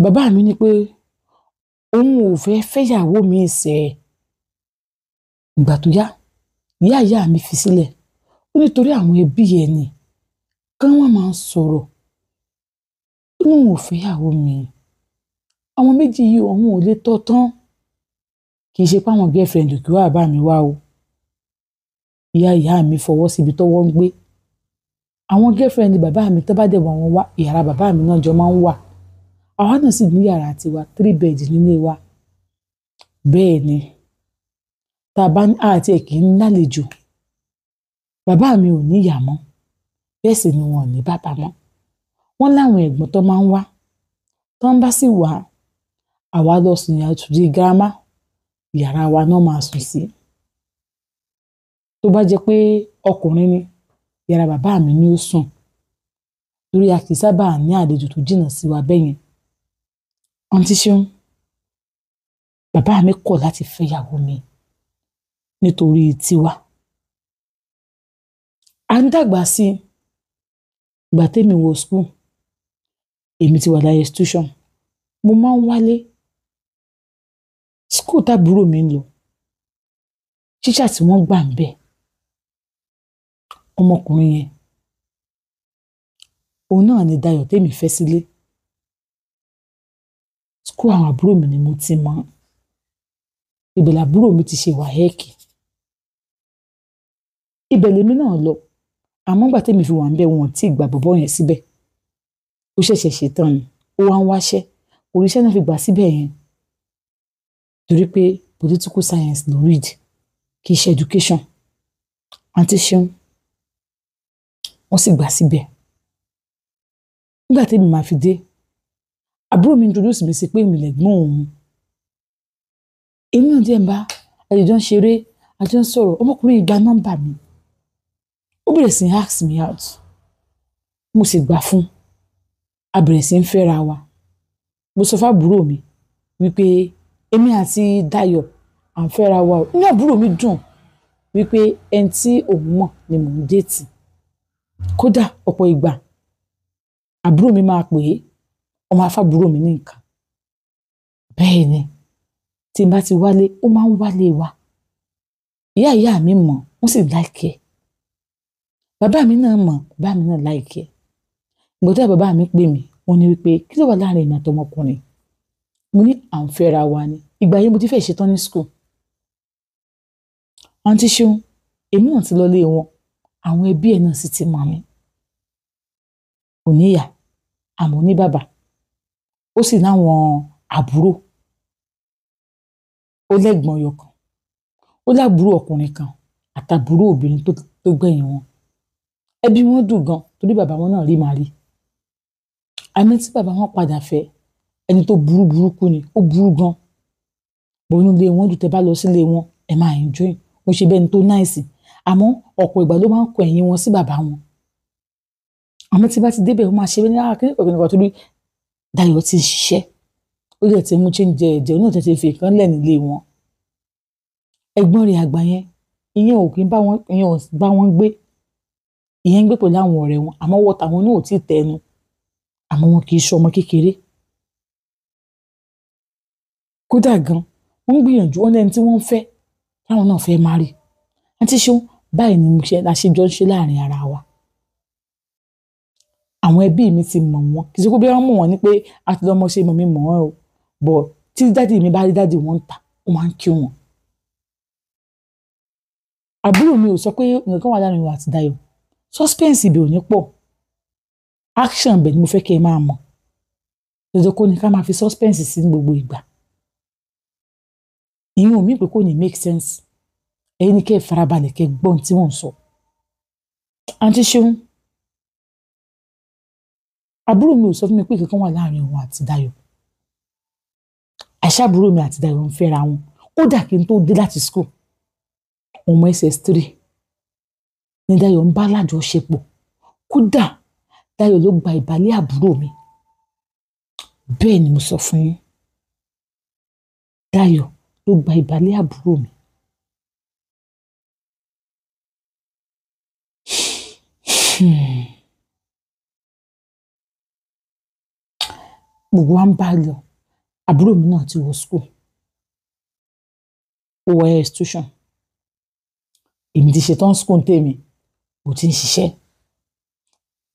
Bàbá mi ní pé òun ò fẹ́ fẹ́yàwó mi sẹ́. Ìgbà tó yá, ìyá ìyá mi fi sílẹ̀. Ó nítorí àwọn ẹbí ẹ̀ ni kí wọ́n máa sọ̀rọ̀. Ó ní òun ò fẹ́yàwó mi. Àwọn méjì yìí òun ò lè tọ́ tán. Kì í ṣe pé àwọn girlfriend kì í wá bá mi wá o. Ìyá ìyá mi fọwọ́ síbi tọ́wọ́ ń gbé. Àwọn girlfriend bàbá mi tó bá dẹ̀ wọ́n wá, yàrá bàbá mi náà jọ máa ń wà. Àwa náà sì ní yàrá tiwa, 3 bed nílé wa. Bẹ́ẹ̀ ni, tá a bá ní àti ẹ̀ kì í lálejò. Bàbá mi ò ní ìyá mọ́, bẹ́ẹ̀ sì ni wọn ò ní bàbá mọ́. Wọ́n láwọn ẹ̀gbọ́n tó máa ń wá. Tó ń bá sì wá, àwa lọ sùn yàtúndì girama, yàrá wa náà máa sùn sí. Tó bá jẹ́ pé ọkùnrin ni, yàrá bàbá mi ni ó sùn. Torí a kì í sábà ní àlejò tó jìnnà sí wa bẹ́yẹn. Àǹtí Ṣeun, bàbá mi kọ̀ láti fẹ́yàwó mi nítorí tiwa. À ń dàgbà sí i. Ìgbà tèmi wọ school, èmi ti wà láyé institution. Mo máa ń wálé. School tábúrò mi ń lọ, teacher tí wọ́n gbà ń bẹ̀, ọmọkùnrin yẹn, òun náà ni Dayọ̀ tèmi fẹ́ sílé. School àwọn àbúrò mi ni mo ti mọ̀. Ibẹ̀ làbúrò mi ti ṣe WAEC. Ibẹ̀ lèmi náà lọ. Àmọ́ ìgbà tèmi fi wà ń bẹ̀, wọn ò tí ì gba bọ̀bọ́ yẹn síbẹ̀. Ó ṣẹ̀ṣẹ̀ ṣetán ni, ó wá ń wáṣẹ́. Oríṣẹ́ náà fi gbà síbẹ̀ yẹn. Torí pé political science ló read, kì í ṣe education. Àǹtí Ṣeun, wọ́n sì gbà síbẹ̀. Nígbà tèmi máa fi dé, àbúrò mi introduce mi sí pé èmi lẹ̀gbọ́n òun. Èmi náà díẹ̀ ń bá àjọ ń ṣeré, àjọ ń sọ̀rọ̀. Ọmọkùnrin yìí gba nọ́mbà mi. Ó bẹ̀rẹ̀ sí ní ask me out. Mo sì gbà fún un. A bẹ̀rẹ̀ sí ń fẹ́ra wa. Mo sọ fún àbúrò mi wípé èmi àti Dayọ̀ à ń fẹ́ra wa. Inú àbúrò mi dùn wípé ẹni tí òun mọ̀ ni mò ń déètì. Kódà ọ̀pọ̀ ìgbà àbúrò mi máa pè é, ó máa fàbúrò mi ní nǹkan. Bẹ́ẹ̀ ni, tí n bá ti wálé, ó máa ń wálé wa. Ìyá ìyá mi mọ̀, wọ́n sì like ẹ̀. Bàbá mi náà mọ̀, bàbá mi náà like ẹ̀. Ìgbà tí bàbá mi pè mí, wọ́n ní wípé kí ló wà láàrin èmi àti ọmọkùnrin? Mo ní à ń fẹ́ra wa ni. Ìgbà yẹn mo ti fẹ́ ṣetán ní school. Àǹtí Ṣeun, èmi náà ti lọ lé wọn. Àwọn ẹbí ẹ̀ náà sì ti mọ̀ mí. Kò ní ìyá, àmọ́ ní bàbá. Ó sì láwọn àbúrò. Ó lẹ́gbọ̀n ọyọ kan. Ó lábúrò ọkùnrin kan àtàbúrò obìnrin tó gbẹ̀yìn wọn. Ẹbí wọn dùn gan torí bàbá wọn náà rí màá rí. Àmì tí bàbá wọn padà fẹ́, ẹni tó burú burúkú ni, ó burú gan. Bọ̀ inú ilé wọn dùn, tẹ́ bá lọ sílé wọn, ẹ máa enjoy. Ó ṣe bẹ́ẹ̀ ni tó nice. Àmọ́ ọ̀pọ̀ ìgbà ló máa ń kọ ẹ̀yìn wọn sí bàbá wọn. Àmọ́ tí bá ti débẹ̀, ó máa ṣe bẹ́ẹ̀ ní kíní kan kíní kan torí Dayọ̀ ti ń ṣiṣẹ́. Ó dẹ̀ ti mú change ẹ̀jẹ̀, náà tẹ̀ fi nǹkan lẹ̀ nílé wọn. Ẹ̀gbọ́n rẹ̀ àgbà yẹn, ìyẹn ò kí ń bá wọn, ìyẹn ò bá wọn gbé. Ìyẹn ń gbé pẹ̀lú àwọn ọ̀rẹ́ wọn, àmọ́ ọwọ́ tàwọn náà ò tí ì tẹnu. Àmọ́ wọn kì í ṣe ọmọ kékeré. Kódà gan, wọ́n ń gbìyànjú, wọ́n lẹ́ni tí wọ́n ń fẹ́, táwọn náà fẹ́ marry. Àǹtí Ṣeun, báyìí ni mo ṣe, la ṣe jọ ń ṣe láàrin ara wa. Àwọn ẹbí mi ti mọ̀ wọ́n. Kì í ṣe pé bí wọ́n mọ̀ wọ́n ní pé a ti lọ́mọ ṣe mọ̀ mí mọ̀ wọ́n o. But tí daddy mi bá rí daddy wọn ń tà, ó máa ń kí wọn. Àbúrò mi ò sọ pé nǹkan wà láàrin wa àti Dayọ̀. Suspense ibẹ̀ ò ní pọ̀. Action ibẹ̀ ni mo fẹ́ kí ẹ máa mọ̀. Dandan kọ́ ni ká máa fi suspense sí ní gbogbo ìgbà. Ìyẹn ò mean pé kò ní make sense. Ẹ̀yin ni kí ẹ farabalẹ̀ kí ẹ gbọ́ ohun tí wọ́n ń sọ. Àǹtí Ṣeun, àbúrò mi ò sọ fún mi pé nǹkan wà láàrin òun àti Dayọ̀. Àṣé àbúrò mi àti Dayọ̀ ń fẹ́ra wọn. Kódà kí n tó dé láti school, ọmọ SS3 ni Dayọ̀ ń bá lájọṣepọ̀. Kódà Dayọ̀ ló gba ìbálé àbúrò mi. Bẹ́ẹ̀ ni mo sọ fún yín. Dayọ̀ ló gba ìbálé àbúrò mi. Gbogbo wa ń bá lọ. Àbúrò mi náà ti wọ school, ó wọ institution. Èmi ti ṣetán school tèmi, mo ti ń ṣiṣẹ́.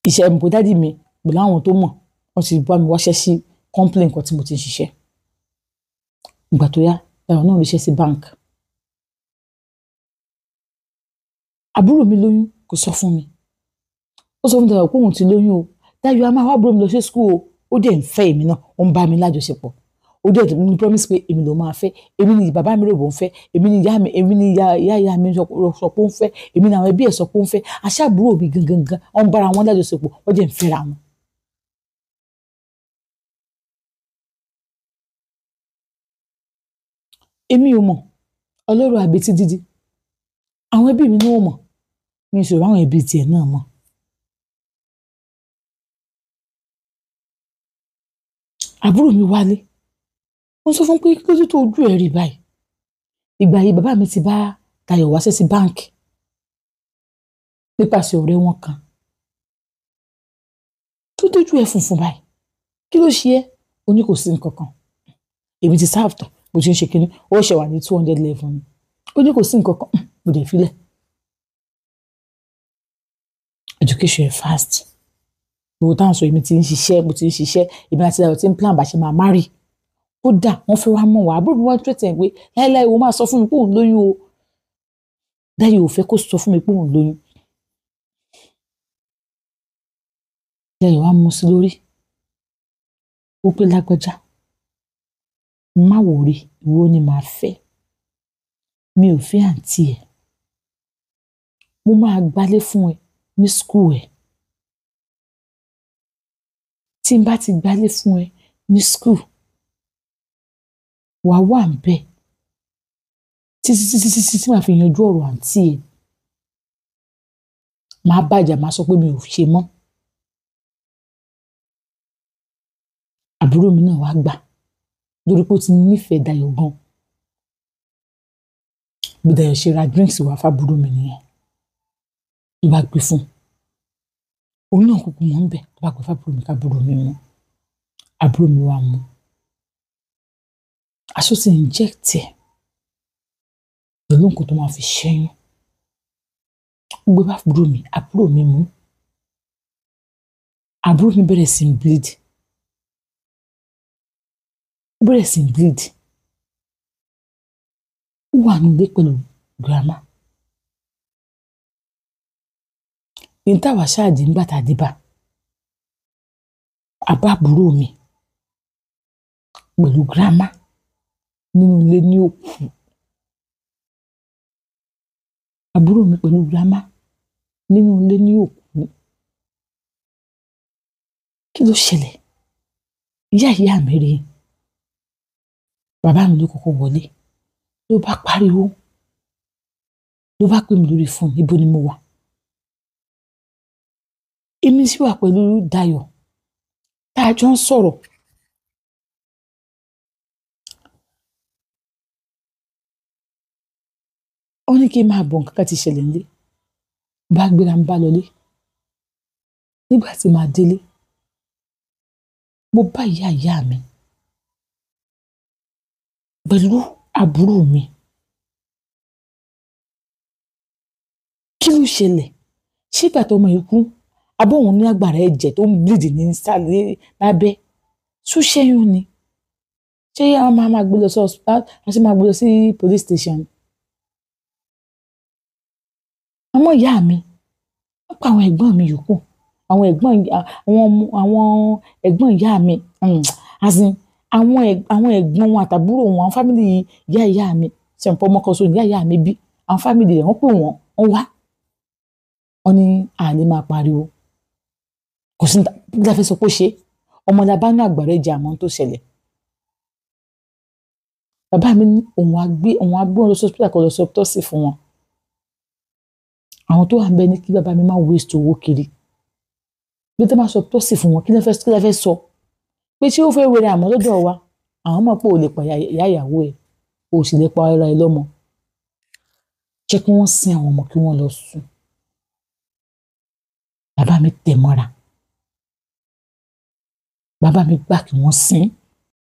Iṣẹ́ mi kò dádì mi pẹ̀lú àwọn tó mọ̀, wọ́n ti bá mi wáṣẹ́ sí complain kan tí mo ti ń ṣiṣẹ́. Ìgbà tó yá, Dayọ̀ náà ríṣẹ́ sí bank. Àbúrò mi lóyún, kò sọ fún mi. Ó sọ fún Dayọ̀ pé òun ti lóyún o. Dayọ̀ a máa wá àbúrò mi lọ sí school o. Ó dẹ̀ ń fẹ́ èmi náà, ó ń bá mi lájọṣepọ̀. Ó dẹ̀ ní promise pé èmi ló máa fẹ́, èmi ni bàbá mi rò bó ń fẹ́, èmi ni ìyá mi, èmi ni ìyá ìyá mi sọ pé ó ń fẹ́, èmi ni àwọn ẹbí ẹ̀ sọ pé ó ń fẹ́. Àṣé àbúrò mi gangan gan, ó ń bára wọn lájọṣepọ̀, wọ́n dẹ̀ ń fẹ́ra wọn. Èmi ò mọ̀, ọlọ́rọ̀ àbètí dídí. Àwọn ẹbí mi náà ò mọ̀, mi ò sì rò àwọn ẹbí tiẹ̀ náà mọ̀. Àbúrò mi wálé, mo sọ fún pé kí ló dé tó ojú ẹ̀ rí báyìí. Ìgbà yìí bàbá mi ti bá Dayọ̀ wáṣẹ́ sí báǹkì nípasẹ̀ ọ̀rẹ́ wọn kan. Tó dójú ẹ̀ funfun báyìí, kí ló ṣe ẹ́? Ó ní kò sí nǹkan kan. Èmi ti sáàfù tán, bó ti ń ṣe kinní, ó ṣẹ̀ wà ní 200 level ni. Ó ní kò sí nǹkan kan, mo dẹ̀ filẹ̀. Education fast. Gbogbo táwọn sọ, èmi ti ń ṣiṣẹ́, mo ti ń ṣiṣẹ́, èmi àti Dayọ̀ ti ń plan bá ṣe máa marry. Kódà wọ́n fẹ́ wá mọ̀ wá, àbúrò mi wá threaten pé láéláé o máa sọ fún mi pé òun lóyún o. Dayọ̀ ò fẹ́ kó sọ fún mi pé òun lóyún. Dayọ̀ wá mú sí lórí. Ó pé lágbájá, má worry, ìwọ ni màá fẹ́. Mi ò fẹ́ àǹtí ẹ̀. Mo máa gbálé fún ẹ ní school ẹ. Tí n bá ti gbálé fún ẹ ní school, wàá wà ńbẹ̀ títí títí títí tí màá fi yanjú ọ̀rọ̀ àǹtí ẹ̀. Màá bàjá, màá sọ pé mi ò ṣe mọ́. Àbúrò mi náà wá gbà lórí pé ó ti nífẹ̀ẹ́ Dayọ̀ gan. Bí Dayọ̀ ṣe ra drinks wá fábúrò mi nìyẹn. Ló bá gbé fún un. Òun náà kúkú mọ̀ ń bẹ̀, ló bá gbé fábúrò mi kábúrò mi mú. Àbúrò mi wá mú. Aṣọ ti inject ẹ̀ pẹ̀lú nǹkan tó máa fi ṣẹ́yún. Ó gbé bá àbúrò mi, àbúrò mi mú. Àbúrò mi bẹ̀rẹ̀ sí ń bleed. Ó bẹ̀rẹ̀ sí ń bleed. Ó wà nílé pẹ̀lú grandma. Ní táwa ṣáàdì nígbà tá a dé bá, a bá àbúrò mi pẹ̀lú grandma nínú ilé ní òkú. Àbúrò mi pẹ̀lú grandma nínú ilé ní òkú. Kí ló ṣẹlẹ̀? Ìyá ìyá mi rí i. Bàbá mi ló kọ́kọ́ wọlé. Ló bá pariwo. Ló bá pè mí lórí fóònù, ibo ni mo wà? Èmi sì wà pẹ̀lú Dayọ̀ tá a jọ ń sọ̀rọ̀. Ó ní kí n máa bọ̀, nǹkan kan ti ṣẹlẹ̀ nílé. Bá gbéra ń bá lọlé. Nígbà tí màá délé, mo bá ìyá ìyá mi pẹ̀lú àbúrò mi. Kí ló ṣẹlẹ̀? Ṣé ìgbà tó ọmọ yìí kú, abọ́ òun ní agbára ẹ̀jẹ̀ tó ń bleed ní sálẹ̀ lábẹ́? Ṣó ṣẹ́yún ni? Ṣé a máa gbé lọ sí hospital, a ṣe máa gbé lọ sí police station? Àmọ́ ìyá mi, wọ́n pa àwọn ẹ̀gbọ́n mi yòókù, àwọn ẹ̀gbọ́n, àwọn ẹ̀gbọ́n ìyá mi, as in àwọn ẹ̀gbọ́n wọn àtàbúrò wọn, àwọn family ìyá ìyá mi, ṣe nǹkan ọmọ kan so ìyá ìyá mi bí, àwọn family rẹ̀ wọ́n pè wọ́n, wọ́n wá. Wọ́n ní àlè máa pariwo. Kò sí ní la fẹ́ sọ pé ó ṣe. Ọmọ la bá ní àgbàrá ẹ̀jẹ̀ àmọ́ tó ṣẹlẹ̀. Bàbá mi ní òun á gbé wọn lọ sí hospital kan lọ sí autopsy fún wọn. Àwọn tó wà ń bẹ ní kí bàbá mi máa waste owó kiri. Bí tó bá sọ autopsy fún wọn, kí lẹ fẹ́ sọ? Pé ṣé ó fẹ́ wẹrẹ àmọ́ lọ́dọ̀ wa? Àwọn mọ̀ pé o lè pa ìyá ìyàwó ẹ̀, o sì lè pa ara ẹ lọ́mọ. Jẹ́ kí wọ́n sin àwọn ọmọ kí wọ́n lọ sùn. Bàbá mi tẹ̀ mọ́ra. Bàbá mi gbà kí wọ́n sin.